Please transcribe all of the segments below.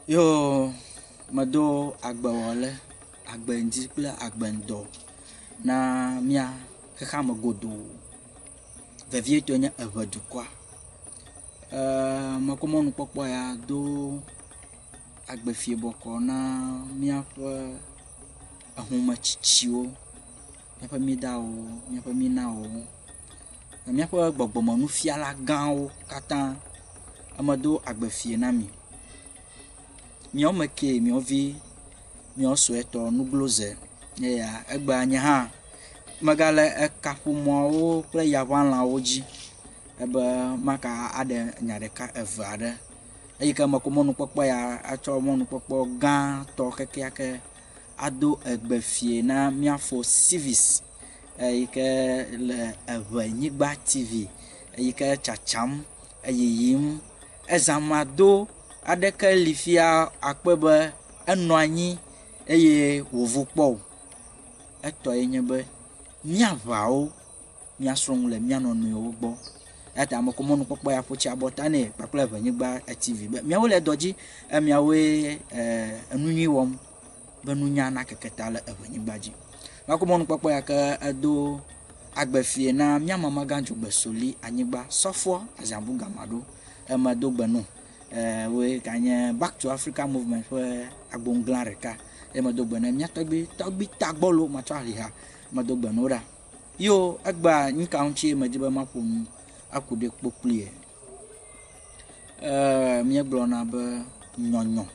Yoo, medo agbewɔle, agbeŋdi kple agbeŋdɔ na mía xexeame godoo. Vevietɔe nye eŋedukɔa. Eee mekɔ mɔnukpɔkpɔ ya do agbefie bɔkɔ na míaƒe ehumetsitsiwo, míaƒe mídawo, míaƒe minawo, míaƒe gbɔgbɔmenufiala gãwo katã. Emedo agbefie na mi. Miawo me kee miawo vi, miawo suetɔ nugloze ye ya. Egbea nye hã megale ekaƒomɔwo kple yaʋalãwo dzi ebe maka aɖe nya ɖeka eve aɖe eyi ke mekɔ mɔnukpɔkpɔ ya atsɔ mɔnukpɔkpɔ gãtɔ kekeake ado egbe fie na míafo Civis eyi ke le Eŋenyigba TV eyi ke tsatsam eyiyim. Ezãmado aɖeke li fia akpɔe be enɔ anyi eye wòvo kpɔ o. Etɔe nye be míaʋawo míasrɔ̃ nu le mía nɔnɔewo gbɔ. Eya ta mekɔ mɔnukpɔkpɔ ya ƒo tsi abɔta nɛ kpakple Eŋenyigba TV be miawoe le dɔ dzi eye miawoe enu nyui wɔm be nunya nakeke ta le Eŋenyigba dzi. Mekɔ mɔnukpɔkpɔ ya ke edo agbe fie na mía mamagã Dzogbesoli anyigba sɔfoa Azabu Gamaɖo eme do gbe nɔ. Woe ganye Back to Africa Movement ƒe agboŋglã ɖeka ye medo gbe ne mía tɔgbui tɔgbui tagbɔlo matsɔ ahliha medo gbe no ɖa. Yo egbea nu ka ŋutie medi be maƒo nu aku ɖe kpokploe. Eee míegblɔna be nyɔnyɔ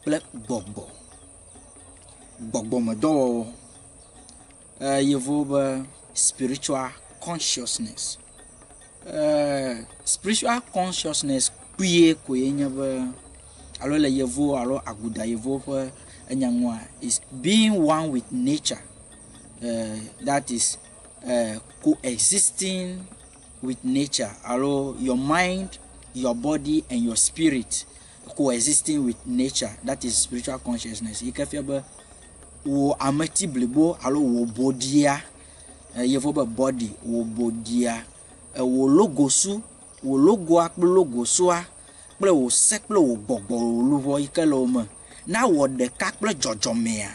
kple gbɔgbɔ. Gbɔgbɔmedɔwɔwɔ. Eee yevuwo be spiritual consciousness. Eee spiritual consciousness kpuie koe nye be alo le yevuwo alo aguda yevuwo ƒe enya nua is being one with nature. That is coexisting with nature alo your mind, your body and your spirit coexisting with nature. That is spiritual consciousness. Yi ke fia be wò ameti blibo alo wò boɖia, yevuwo be body, wò boɖia, wò logosu, wò logoa kple logosua kple wò se kple wò gbɔgbɔ, wò luʋɔ yi ke le wo me nawɔ ɖeka kple dzɔdzɔmea.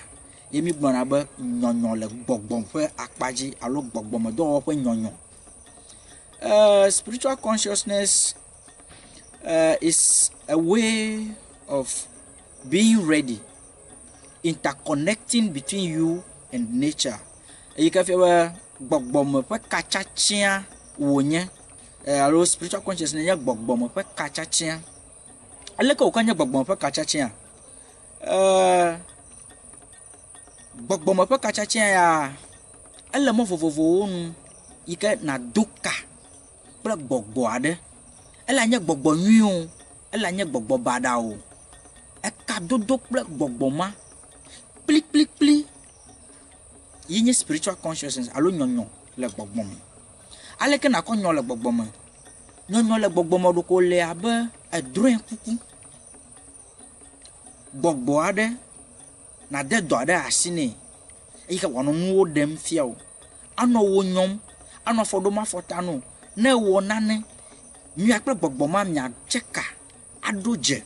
Ye mígblɔna be nyɔnyɔ le gbɔgbɔ ƒe akpa dzi alo gbɔgbɔmedɔwɔwɔ ƒe nyɔnyɔ. Spiritual consciousness is a way of being ready, interconnecting between you and nature. Eyi ke fia be gbɔgbɔme ƒe katsatsia wònye alo spiritual consciousness nye gbɔgbɔme ƒe katsatsia. Aleke wòka nye gbɔgbɔme ƒe katsatsia? Gbɔgbɔme ƒe katsatsia ya ele mɔ vovovowo nu yi ke nàdo ka kple gbɔgbɔ aɖe. Ele nye gbɔgbɔ nyui o, ele nye gbɔgbɔ baɖa o. Ekadodo kple gbɔgbɔ ma kplikplikpli ye nye spiritual consciousness alo nyɔnyɔ le gbɔgbɔ me. Aleke nàkɔ nyɔ le gbɔgbɔ me? Nyɔnyɔ le gbɔgbɔ me ɖeko le abe edrɔ̃e kuku. Gbɔgbɔ aɖe nàde dɔ aɖe asi nɛ eyi ke wòanɔ nuwo ɖem fia wò. Anɔ wò nyɔm, anɔ afɔ ɖom afɔta nɔ. Ne ewɔ nane, mia kple gbɔgbɔ ma miatse ka aɖo dze.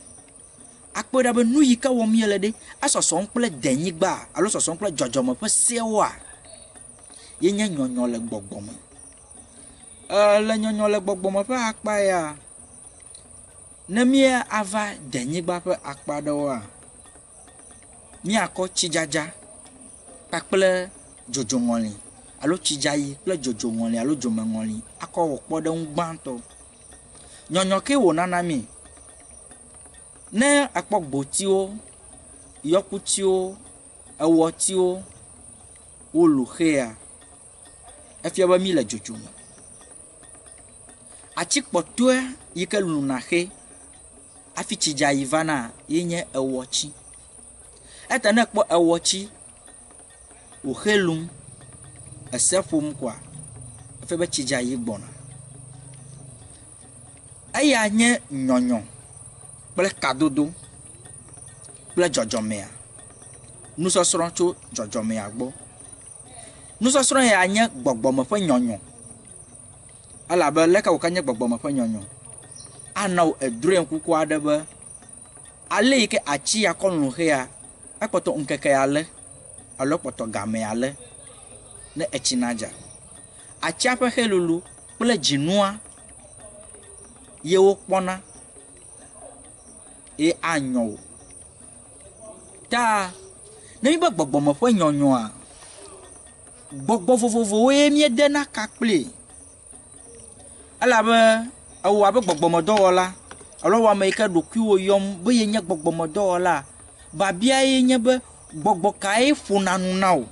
Akpɔe ɖa be nu yi ke wɔm míele ɖe, esɔsɔm kple denyigba alo sɔsɔm kple dzɔdzɔme ƒe sewoa? Ye nye nyɔnyɔ le gbɔgbɔ me. Le nyɔnyɔ le gbɔgbɔ me ƒe akpa ya, ne míava denyigba ƒe akpa ɖewoa, míakɔ tsidzadza kpakple dzodzoŋɔli alo tsidzayi kple dzodzoŋɔli alo dzomeŋɔli akɔ wɔ kpɔɖeŋu gbãtɔ. Nyɔnyɔ kee wònana mí. Ne ekpɔ gbotiwo, yɔkutiwo, ewɔtiwo wolu xea, efia be míle dzodzo me. Ati kpɔtɔe yi ke luna xe hafi tsidzayi vana ye nye ewɔtsi. Eya ta ne ekpɔ ewɔtsi wòxe lum, ese ƒom koa, efia be tsidzayi gbɔna. Eya nye nyɔnyɔ kple kadodo kple dzɔdzɔmea. Nusɔsrɔ̃ tso dzɔdzɔmea gbɔ. Nusɔsrɔ̃ ya nye gbɔgbɔme ƒe nyɔnyɔ elabe leke wòka nye gbɔgbɔme ƒe nyɔnyɔ? Ana wò edrɔ̃e kuku aɖe be. Ale yi ke atsi ya kɔ lũ xea, ekpɔtɔ ŋkeke ale alo ekpɔtɔ game ale ne etsi nadza. Atsia ƒe xelulu kple dzinua ye wokpɔna ye anyɔ wò. Ta ne míbe gbɔgbɔme ƒe nyɔnyɔa, gbɔgbɔ vovovowoe míedena ka kpli. Elabe ewɔ abe gbɔgbɔmedɔwɔla alo ewɔ ame yi ke ɖokuiwò yɔm be yenye gbɔgbɔmedɔwɔla, biabia ye nye be gbɔgbɔ kae ƒona nu na wò?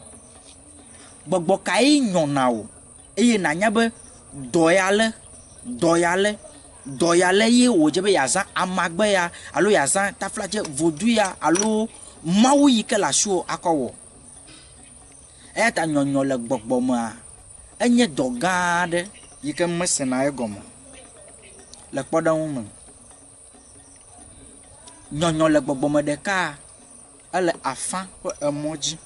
Gbɔgbɔ kae nyɔna wò? Eye nànya be dɔ ya le, dɔ ya le, dɔ ya le ye wòdze be yeazã amagbe ya alo yeazã taflatse vodu ya alo Mawu yi ke le asiwò akɔ wɔ. Eya ta nyɔnyɔ le gbɔgbɔ mea, enye dɔ gã aɖe yi ke mesena egɔme o. Le kpɔɖeŋu me, nyɔnyɔ le gbɔgbɔ me ɖeka ele afã ƒe emɔ dzi.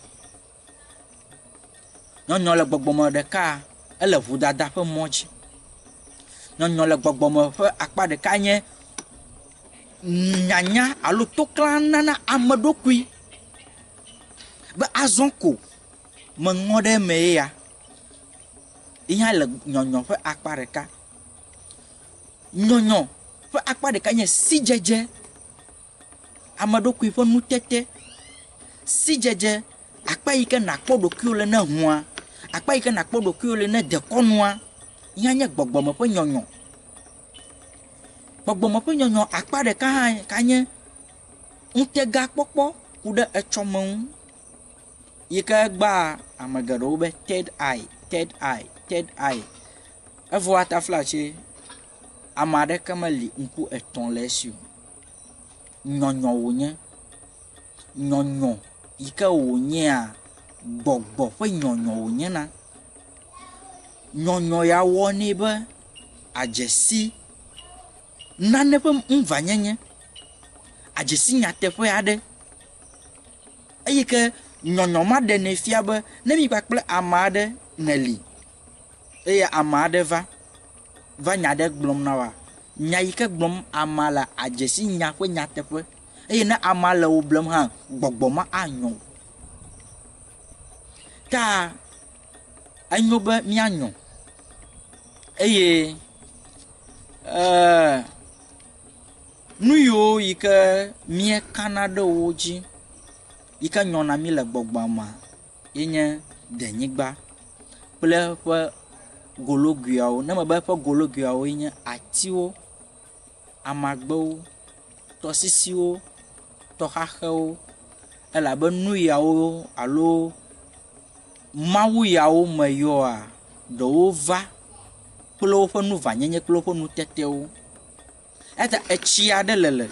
Nyɔnyɔ le gbɔgbɔ me ɖeka ele ŋudada ƒe mɔ dzi. Nyɔnyɔ le gbɔgbɔ me ƒe akpa ɖeka nye nyanya alo toklã nana ame ɖokui be azɔ ko meŋɔ ɖe eme ye ya. Ye hã le nyɔnyɔ ƒe akpa ɖeka. Nyɔnyɔ ƒe akpa ɖeka nye sidzedze, ame ɖokui ƒe nutete, sidzedze, akpa yi ke nàkpɔ ɖokuiwò le ne hũa, akpa yi ke nàkpɔ ɖokuiwò le ne dekɔnua, ye hã nye gbɔgbɔme ƒe nyɔnyɔ. Gbɔgbɔme ƒe nyɔnyɔ akpa ɖeka hã ka nye ŋutegakpɔkpɔ ku ɖe etsɔme ŋu yi ke gbea ame geɖewo be third eye, third eye, third eye. Evɔa taflatse ame aɖeke meli ŋku etɔ̃ le esi o. Nyɔnyɔ wònye. Nyɔnyɔ yi ke wònyea gbɔgbɔ ƒe nyɔnyɔ wònyena. Nyɔnyɔ ya wɔnɛ be adze si nane ƒe ŋuvanyenye, adze si nyateƒe aɖe eyi ke nyɔnyɔ ma ɖenɛ fia be ne mi kpakple ame aɖe nèli eye ame aɖe va va nya aɖe gblɔm na woa, nya yi ke gblɔm amea lea, adze si nya ƒe nyateƒe eye ne amea le wò blem hã, gbɔgbɔ ma anyɔ wò. Ta enyo be míanyɔ eye ee nu yiwo yi ke míekana ɖe wo dzi yi ke nyɔna mí le gbɔgbɔa mea ye nye denyigba kple eƒe gologuiawo. Ne mebe eƒe gologuiawoe nye atiwo, amagbewo, tɔsisiwo, tɔxaxewo elabe nu yawo alo Mawu yawo me yɔa, ɖewo va kple woƒe nuvanyenye kple woƒe nutetewo. Eya ta etsi aɖe le le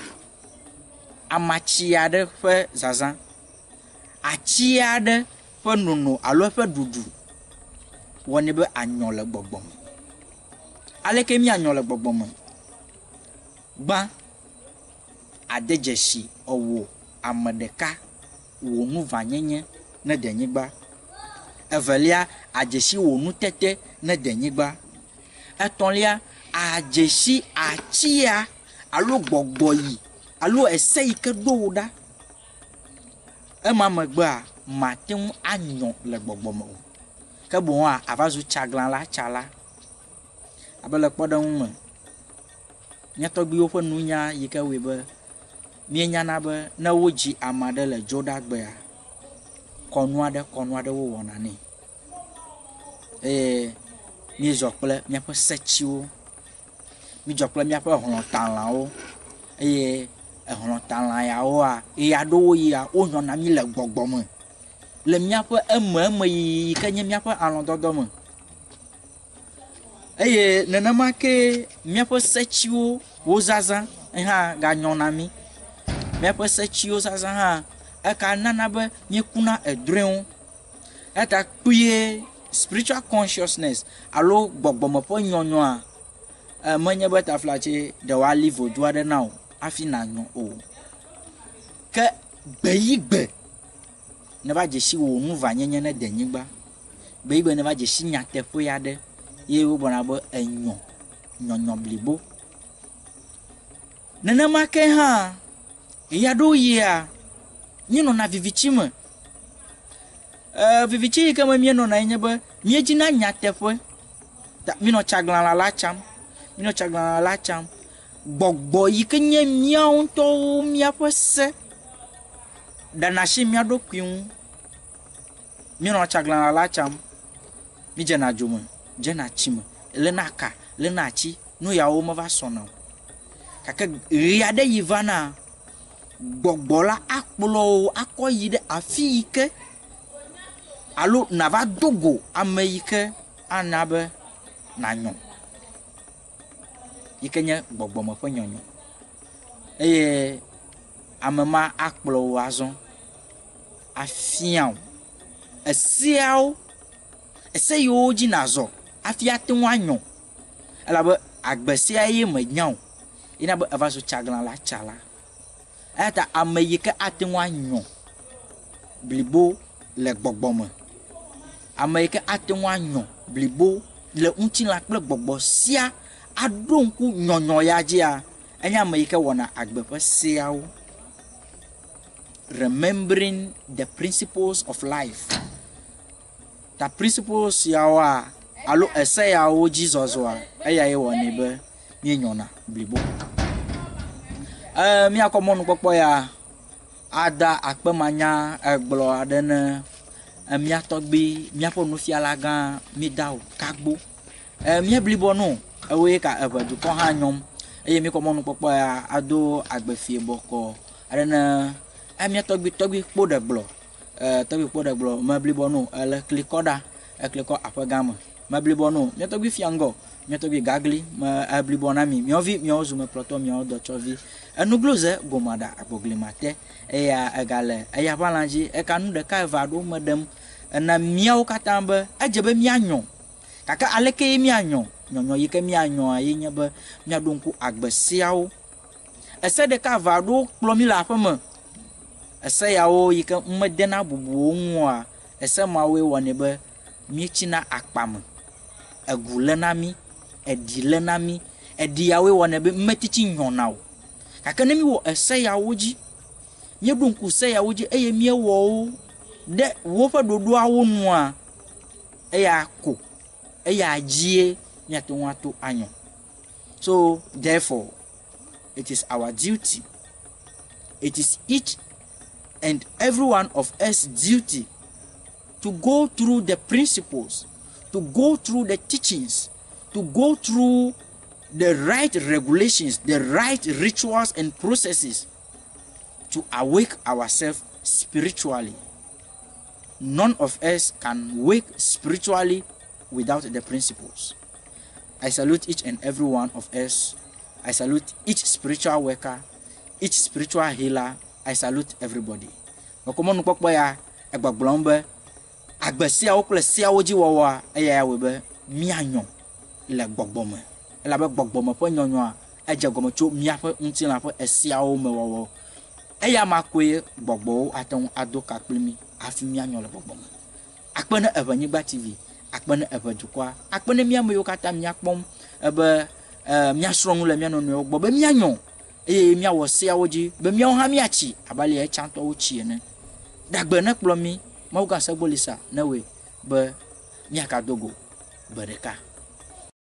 amatsi aɖe ƒe zazã, atsi aɖe ƒe nono alo eƒe ɖuɖu wɔnɛ be anyɔ le gbɔgbɔ me. Aleke míanyɔ le gbɔgbɔ me? Gbã, ade dzesi ewò ame ɖeka wò nuvanyenye ne denyigba. Evelia, adze si wò nutete ne denyigba. Etɔ̃lia, adze si atsia alo gbɔgbɔ yi alo ese yi ke ɖo wò ɖa. Ema megbea, màte ŋu anyɔ le gbɔgbɔ me o. Ke boŋua, àva zu tsaglãla tsala. Abe le kpɔɖeŋu me, mía tɔgbuiwo ƒe nunya yi ke wɔe be míenyana be ne wodzi ame aɖe le Dzoɖagbea, kɔnu aɖe kɔnu aɖe wowɔna nɛ eye míezɔ kple míaƒe setsiwo, míedzɔ kple míaƒe hlɔ̃talãwo eye ehlɔ̃talã yawoa, ɣeaɖewoɣia wonyɔna mí le gbɔgbɔ me le míaƒe ememe yiyi yi ke nye míaƒe alɔ̃dɔdɔ me. Eye nenema kee míaƒe setsiwo wo zazã hã ganyɔna mí. Míaƒe setsiwo zazã hã eka nana be míekuna edrɔ̃ewo. Eya ta kpuie spiritual consciousness alo gbɔgbɔme ƒe nyɔnyɔa menye be taflatse ɖe woali vodu aɖe na wò hafi nànyɔ o. Ke gbe yi gbe neva dze si wò nuvanyenye ne denyigba. Gbe yi gbe neva dze si nyateƒe aɖe ye wogblɔna be enyɔ, nyɔnyɔ blibo. Nenema ke hã. Ɣeaɖewoɣia, míenɔna viviti me. E, viviti yi ke me míenɔna ye nye be míedina nyateƒe. Ta míenɔ tsaglãla la tsam, míenɔ tsaglãla la tsam. Gbɔgbɔ yi ke nye míawo ŋutɔwo míaƒe se ɖena asi mía ɖokui ŋu. Míenɔ tsaglãla la tsam. Mídzena dzo me, dzena tsi me, léna ka, léna ati. Nu yawo meva sɔna o. Gake ɣe aɖe yi vana, gbɔgbɔ la akplɔ wò akɔ yi ɖe afi yi ke alo nàva do go ame yi ke ana be nànyɔ yi ke nye gbɔgbɔme ƒe nyɔnyɔ eye ame ma akplɔ wò azɔ afia wò eseawo, ese yiwo dzi nàzɔ hafi ate ŋu anyɔ elabe agbe sia ye mènya o ye na be eva zu tsaglãla tsala. Eya ta ame yi ke ate ŋu anyɔ blibo le gbɔgbɔ me, ame yi ke ate ŋu anyɔ blibo le ŋutilã kple gbɔgbɔ sia aɖo ŋku nyɔnyɔ ya dzia, enye ame yi ke wɔna agbe ƒe seawo. Remembering the principles of life. Ta principles siawoa alo ese yawo dzi zɔzɔa eyae wɔnɛ be míenyɔna blibo. E, míakɔ mɔnukpɔkpɔ ya ada akpemanya egblɔ aɖe ne mía tɔgbui, míaƒe nufiala gã Midao Kagbo. E, míeblibɔ no ewoe ka eʋe dukɔ hã nyɔm eye míkɔ mɔnukpɔkpɔ ya ado agbefie bɔkɔ aɖe ne mía tɔgbui tɔgbui kpo ɖe gblɔ. E, tɔgbui kpo ɖe gblɔ meblibɔ no ele klikɔ ɖa, eklikɔ aƒe gã me. Meblibɔ no mía tɔgbui fia ŋgɔ, mía tɔgbui gagli me eblibɔ na mi. Míawo vi, míawo zumekplɔtɔ, míawo dɔtsɔvi. Enugloze gomaɖa agboglimate eya egale eya ƒe alã dzi. Eka nu ɖeka eve aɖewo me ɖem ena míawo katã be edze be míanyɔ. Gake aleke míanyɔ? Nyɔnyɔ yi ke míanyɔa ye nye be míaɖo ŋku agbe siawo. Ese ɖeka eve aɖewo kplɔ mí le aƒeme. Ese yawo yi ke medena bubu wo ŋu oa, ese mawoe wɔnɛ be míetsina akpa me. Egu léna mí, eɖi léna mí. Eɖi yawoe wɔnɛ be metiti nyɔna o. Gake ne míwɔ ese yawo dzi, míeɖo ŋku se yawo dzi eye míewɔ wo ɖe woƒe ɖoɖoawo nua, eya ko, eya dzie míate ŋu ato anyɔ. So therefore, it is our duty, it is each and every one of us duty to go through the principles, to go through the teachings, to go through the right regulations, the right rituals and processes to awake ourselves spiritually. None of us can wake spiritually without the principles. I salute each and every one of us. I salute each spiritual worker, each spiritual healer. I salute everybody. Mekɔ mɔnukpɔkpɔ ya egbɔgblɔm be agbe siawo kple seawo dzi wɔwɔa eya wɔe be míanyɔ le gbɔgbɔ me. Elabe gbɔgbɔme ƒe nyɔnyɔa edze gɔme tso míaƒe ŋutilã ƒe esiawo me wɔwɔ. Eya ma koe gbɔgbɔwo ate ŋu ado ka kpli mí hafi míanyɔ le gbɔgbɔ me. Akpe ne Eʋenyigba TV, akpe ne Eʋe dukɔa, akpe ne mía ame yiwo katã míakpɔm ebe e, míasrɔ̃ nu le mía nɔnɔewo gbɔ be míanyɔ eye míawɔ seawo dzi be míawo hã míatsi abe ale etsãtɔwo tsi ene. Ɖagbe ne kplɔ mí, Mawu gã Segbolisa newɔe be míagado go gbe ɖeka.